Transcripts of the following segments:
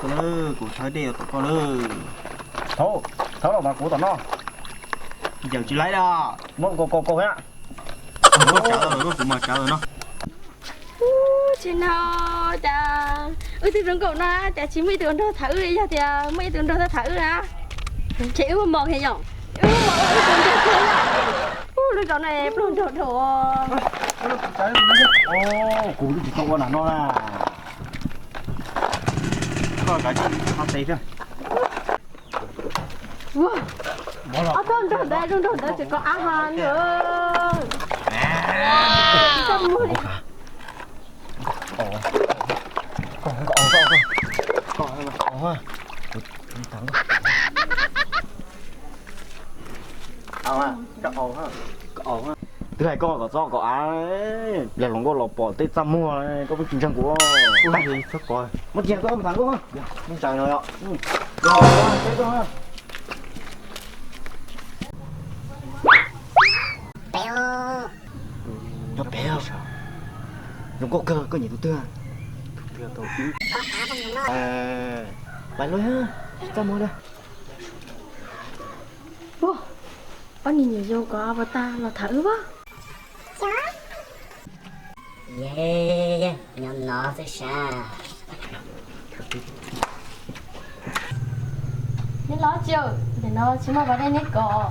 Kuv thawb dej tom koj lawm. Thawb, thawb los mas kuv tom no. Yawm tsis laib da. Muab kaus kaus kaus na. Koj tsav lawm, koj kuv mas tsav lawm no. Ub, tsis no, cas wb twb zoo nkaus no cas tsis muaj ib tug nrog tham wb li, yog tias muaj ib tug nrog tham wb na, ces wb muaj mos thiab yom. Wb muaj mos wb tug nrog tham. Ub, lub zos no pluag nrog dhau. Kuv twb tsis tau ua nram no na. Koj kav tsij qhab tes thiab. Ob tug nrog ntawd, zoo nrog ntawd tsis koj av ha nws. Twb hais koj kom txhob kov av, pliag hluas nkauj los pom tej txaj muag, koj pheej tsis ntseeg kuv. Muab cia koj mus tham nkauj, mus tham no yom. Cov pem, zoo nkauj kawg, koj nyiam tus twg? Pais los, txaj muag na. Ob niag nyuam yaus kom av puas tag los tham wb pab. Nyob no xwb sas. Neb los tsis, ntawm no tsis muaj pas dej neb kov.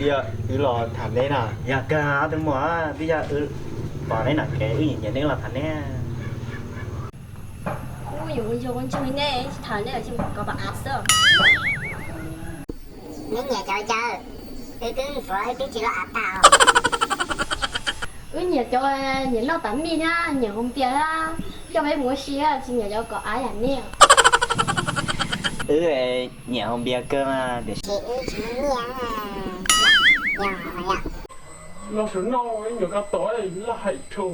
Yog wb los tham neb na. Yog kawg ob tug muam, twb yog wb pom neb nram kev wb nyiam nyiam neb los tham neb. Kuv yuav ua ntseeg li nej, tham nej tsis kov pas av xwb. Neb nyiam cov caw, wb twb ntxuav wb twb tsis loj av tag. Wb nyiam cov nyiam noj tas mij thiab nyiam haus npias thiab, coj peb mus ua si, tsis nyiam cov kov av yam nej. Wb nyiam haus npias kawg mas tiam sis wb tsis muaj nyiaj. Los sawv no, nyuam kab tom laj haim rau.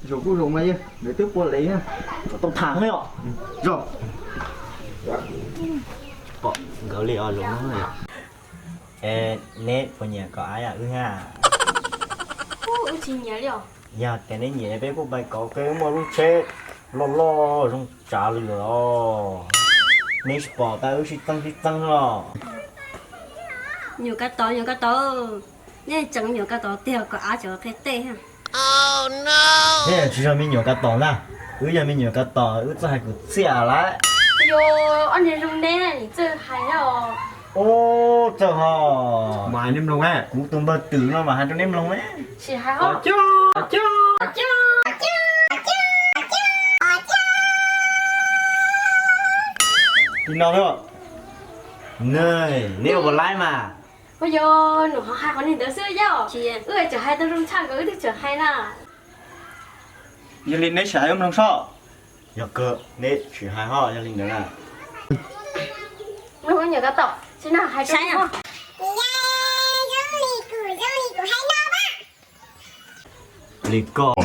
Zoo kuj zoo mas yog ntawd twb pua lev, kom tau tham os. Zoo, pom nkawd li os zoo. Es neb puas nyiam kov av yam wb thiab? Wb tsis nyiam li os. Yog tias neb nyiam peb kuj pais kov, peb muaj lub tsheb loj loj zoo tsav li lawm os. Neb tsis pom tas wb sib txeeb sib txeeb los. Nyuam kab tom, nyuam kab tom, nej tseem nyuam kab tom tiag, kov av tseem qhia tej. Neb tsis yog me nyuam kab tom ntag, wb yog me nyuam kab tom wb txawj hais kwv txhiaj lawm. Yog ob niag zoo neb txawj hais os. Ub, txawj hos. Mas hais nej mloog, kuv tus npawg Twm no mas hais rau neb mloog ne. Tsis hais hos. Li no, neb ua puas laib mas. Ua yog nws ho hais qhov niag ntawd xwb yog, wb tseem hais tau zoo tshaj nkawd wb twb tseem hais na. Yog li neb sim hais wb mloog soj. Yog kawg neb sim hais ho, yog li ntawd na. Mloog nyuam kab tom, tsis na hais saib. Li koj.